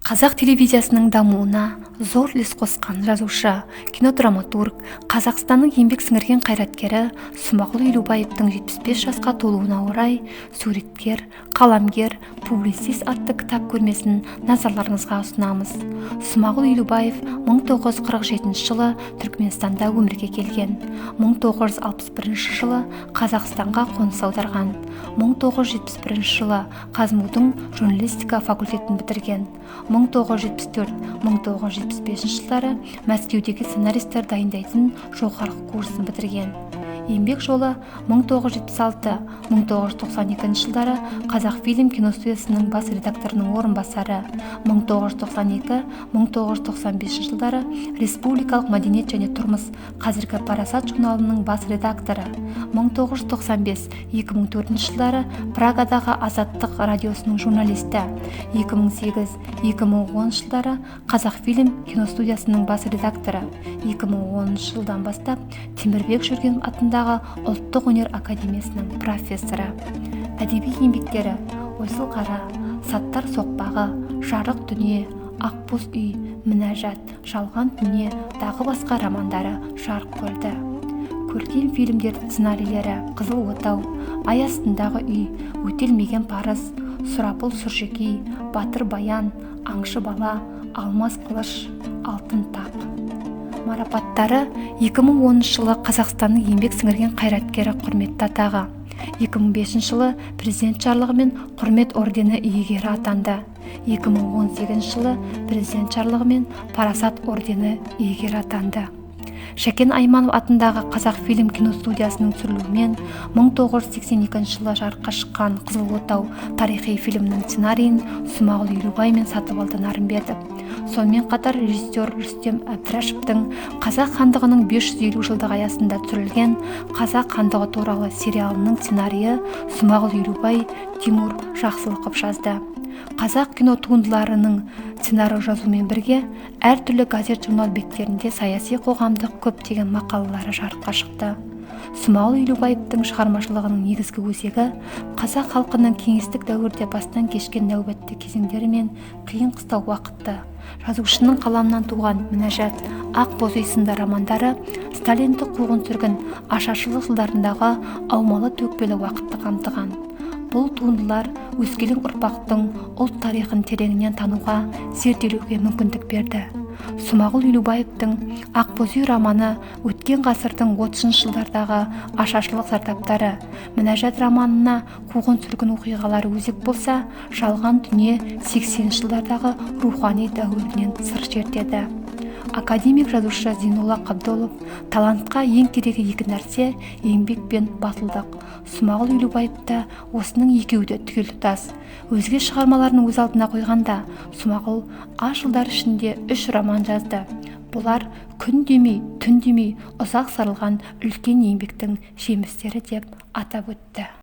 Қазақ телевизиясының дамуына зор үлес қосқан жазушы, кинодраматург, Қазақстанның еңбек сіңірген қайраткері Смағұл Елубаевтың 75 жасқа толуына орай «Суреткер, қаламгер, публицист» атты кітап көрмесін назарларыңызға ұсынамыз. Смағұл Елубаев 1947 жылы Түркменстанда өмірге келген. 1961 жылы Қазақстанға қоныс аударған. 1971 жылы ҚазМУ-дың журналистика факультетін бітірген. 1974-1975 жылдары Мәскеудегі сценаристер дайындайтын жоғарғы курсын бітірген. Еңбек жолы: 1976-1992 жылдары Қазақфильм киностудиясының бас редакторының орынбасары, 1992-1995 жылдары Республикалық «Мәдениет және тұрмыс», қазіргі «Парасат» журналының бас редакторы, 1995-2004 жылдары Прагадағы Азаттық радиосының журналисті, 2008-2010 жылдары Қазақфильм киностудиясының бас редакторы, 2010 жылдан бастап Темірбек Жүргенов атындағы Ұлттық өнер академиясының профессоры. Әдеби еңбектері: «Ойсылқара», «Саттар соқпағы», «Жарық дүние», «Ақбоз үй», «Мінәжат», «Жалған дүние», тағы басқа романдары жарық көрді. Көркем фильмдер сценарийлері: «Қызыл отау», «Ай астындағы үй», «Өтелмеген парыз», «Сұрапыл Сұржекей», «Батыр Баян», «Аңшы бала», «Алмас қылыш», «Алтын тақ». Марапаттары: 2010 жылы Қазақстанның еңбек сіңірген қайраткері құрметті атағы, 2005 жылы Президент жарлығымен Құрмет ордені иегері атанды, 2018 жылы Президент жарлығымен Парасат ордені иегері атанды. Шәкен Айманов атындағы Қазақфильм киностудиясының түсірілуімен 1982 жылы жарыққа шыққан «Қызыл отау» тарихи фильмінің сценарийін Смағұл Елубай мен Сатыбалды Нарымбетов, сонымен қатар режиссер Рүстем Әбдірашевтің Қазақ хандығының 550 жылдығы аясында түсірілген «Қазақ хандығы туралы» сериалының сценарийі Смағұл Елубай, Тимур Жақсылықов жазды. Қазақ кино туындыларының сценарий жазумен бірге әртүрлі газет, журнал беттерінде саяси, қоғамдық көптеген мақалалары жарыққа шықты. Смағұл Елубаевтың шығармашылығының негізгі өзегі қазақ халқының кеңестік дәуірде бастан кешкен нәубетті кезеңдері мен қиын-қыстау уақытты. Жазушының қаламынан туған «Мінәжат», «Ақ боз үй» сынды романдары сталиндік қуғын-сүргін, ашаршылық жылдарындағы аумалы-төкпелі уақытты қамтыған. Бұл туындылар өскелең ұрпақтың ұлт тарихын тереңінен тануға, зерделеуге мүмкіндік берді. Смағұл Елубаевтың «Ақбоз үй» романы өткен ғасырдың 30 жылдардағы ашаршылық зардаптары, «Мінәжат» романына қуғын-сүргін оқиғалары өзек болса, «Жалған дүние» 80 жылдардағы рухани дәуірінен сыр шертеді. Академик жазушы Зейнолла Қабдолов: «Талантқа ең керегі екі нәрсе – еңбек пен батылдық. Смағұл Елубаевта осының екеуі де түгел тұтас. Өзге шығармаларын өз алдына қойғанда, Смағұл аз жылдар ішінде үш роман жазды. Бұлар күн демей, түн демей ұзақ сарылған үлкен еңбектің жемістері», – деп атап өтті.